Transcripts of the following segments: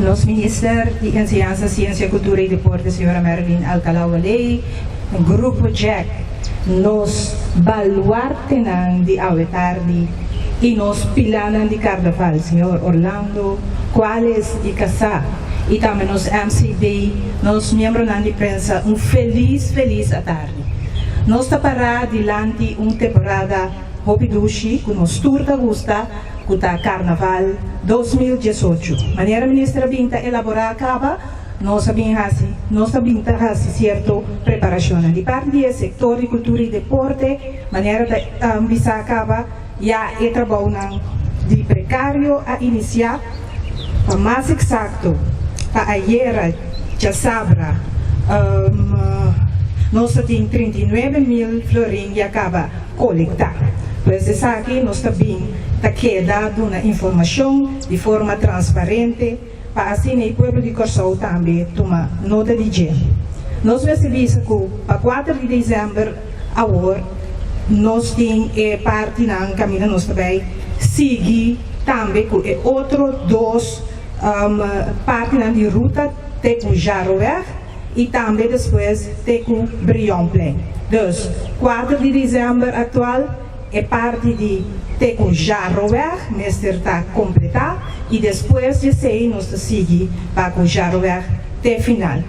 Nos Minister di Enseñansa, Siensia, Kultura i Deporte, señora Marilyn Alcalá-Wallé, Grupo Jack, nos baluartenan di awe tardi i nos pilanan di Karnaval, señor Orlando Cuales i kasá, i tambe nos MCB, nos miembronan di prensa, un felis, felis atardi. Nos ta pará dilanti un temporada hopi dushi ku nos tur ta gusta, ku ta Karnaval 2018. Manera Minister a bin ta elaborá kaba, nos a bin hasi, nos ta bin ta hasi sierto preparashonnan. Di parti di e sektor di kultura i deporte, manera ta bisá kaba, ya e trabounan di prekario a inisiá, pa mas eksakto, pa ayera djasabra, nos ta tin 39,000 florin ya kaba kolektá. Pues esaki nos ta bin ta keda duna informashon di forma transparente pa asina e pueblo di Kòrsou tambe tuma nota di dje. Nos mester bisa ku pa 4 di desèmber awor nos tin e partinan kaminda nos ta bai sigui tambe ku e otro dos partinan di ruta te ku Jaroweg i tambe despues te ku Brionplein. Dus 4 di desèmber aktual e parti di te ku Jaroweg mester ta kompletá i despues di esei nos ta sigui pa ku Jaroweg te final.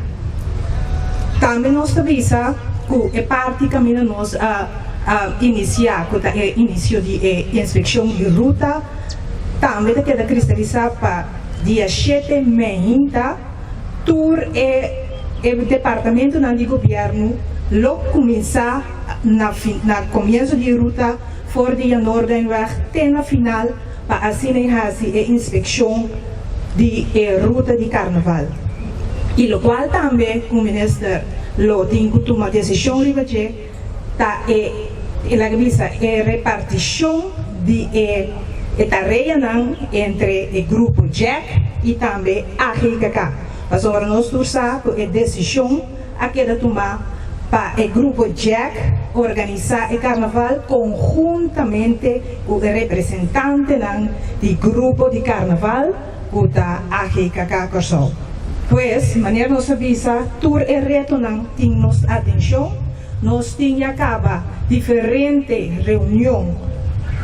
Tambe nos ta bisa ku e parti kaminda nos a inisiá ku ta e inisio di e inspekshon di ruta tambe ta keda kristalisá pa dia 7 meinta tur e e departamentonan di gobièrnu lo kuminsá na na komienso di e ruta for di Noorduynweg te na final pa asina e hasi e inspekshon di e ruta di karnaval. I lokual tambe ku minister lo tin ku tuma desishon riba dje ta e laga bisa e repartishon di e e tareanan entre e grupo Jack i tambe AGKK. Pasobra nos tur sa ku e desishon a keda tumá pa e grupo Jack organisá e karnaval konhuntamente ku e representantenan di grupo di karnaval ku ta AGKK Kòrsou. Pues, manera nos a bisa, tur e retonan tin nos atenshon. Nos tin ya kaba diferente reunion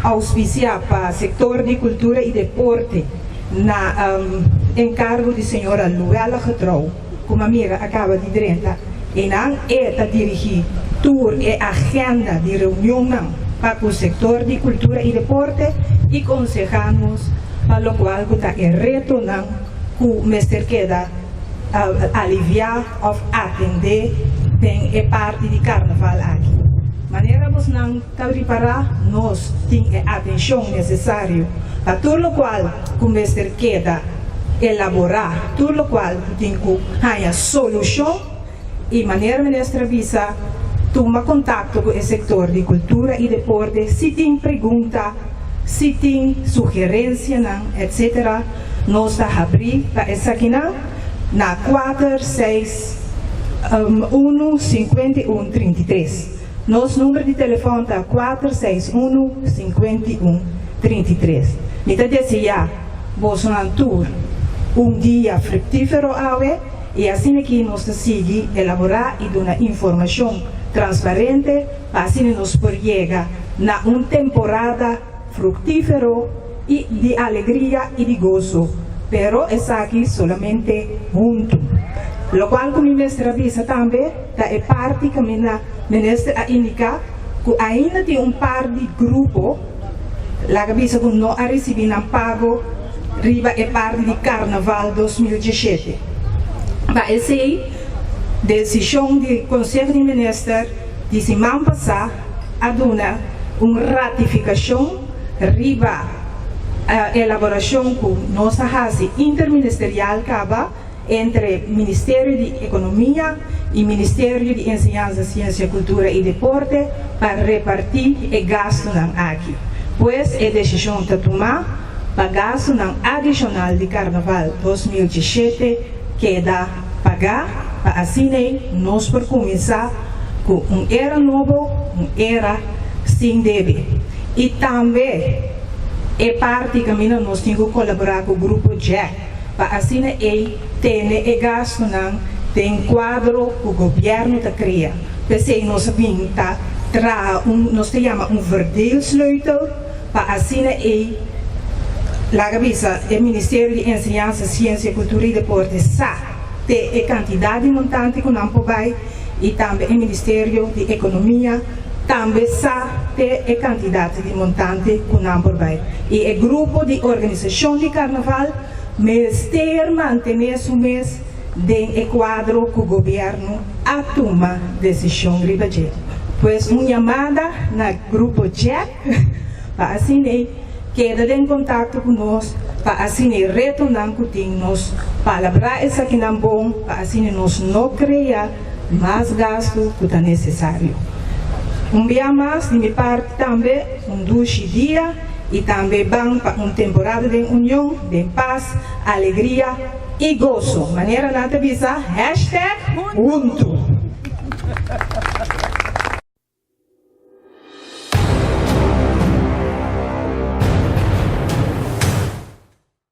ouspisiá pa sektor di kultura i deporte na enkargo di señora Luella Getrouw, ku mi a mira a kaba di drenta. Einan e ta dirigí tur e agenda di reunionnan pa ku sektor di kultura i deporte i konsehá nos pa lokual ku ta e retonan ku mester keda aliviá òf atendé den e parti di karnaval aki. Manera bosnan ta ripará, nos tin e atenshon nesesario pa tur lokual ku mester keda elaborá, tur lokual ku tin ku haña solushon i manera minister a bisa, tuma kontakto ku e sektor di kultura i deporte si tin pregunta, si tin sugerensianan etc. Nos ta habrí pa esakinan na 461 51 33. Nos number di telefòn ta 461 51 33. Mi ta deseá bosonan tur un dia fruktífero awe i asina ki nos ta sigui elaborá i duna informashon transparente pa asina nos por yega na un temporada fruktífero i di alegria i di goso, pero esaki solamente huntu. Lokual ku mi mester a bisa tambe ta e parti kaminda minister a indiká ku ainda tin un par di grupo laga bisa ku no a risibí nan pago riba e parti di Karnaval 2017. Pa esei, desishon di Konseho di Minister di siman pasá a duna un ratifikashon riba elaborashon ku nos a hasi interministerial kaba entre Ministerio di Ekonomia i Ministerio di Enseñansa, Siensia, Kultura i Deporte pa repartí e gastunan aki. Pues e desishon ta tumá pa gastunan adishonal di Karnaval 2017 keda pagá pa asin'ei nos por kuminsá ku un era nobo, un era sin debe. I tambe e parti kaminda nos tin ku kolaborá ku Grupo Jack. pa asina ei tene e gastunan den kuadro ku gobièrnu ta krea. P'esei nos a bin ta traha un nos ta yama un verdeelsleutel pa asina ei laga bisa e Ministerio di Enseñansa, Siensia, Kultura i Deporte sa te e kantidat di montante ku nan por bai i tambe e Ministerio di Ekonomia tambe sa te e kantidat di montante ku nan por bai. I e grupo di organisashon di karnaval mester mantené su mes den e kuadro ku gobièrnu a tuma desishon riba dje. Pues un yamada na Grupo Jack pa asina keda den kontakto ku nos pa asina e retonan ku tin nos palabrá esakinan bon pa asina nos no krea mas gastu ku ta nesesario. Un bia mas di mi parti tambe un dushi dia i tambe ban pa un temporada den union, den pas, alegria i goso. Manera nan ta bisa, hashtag huntu!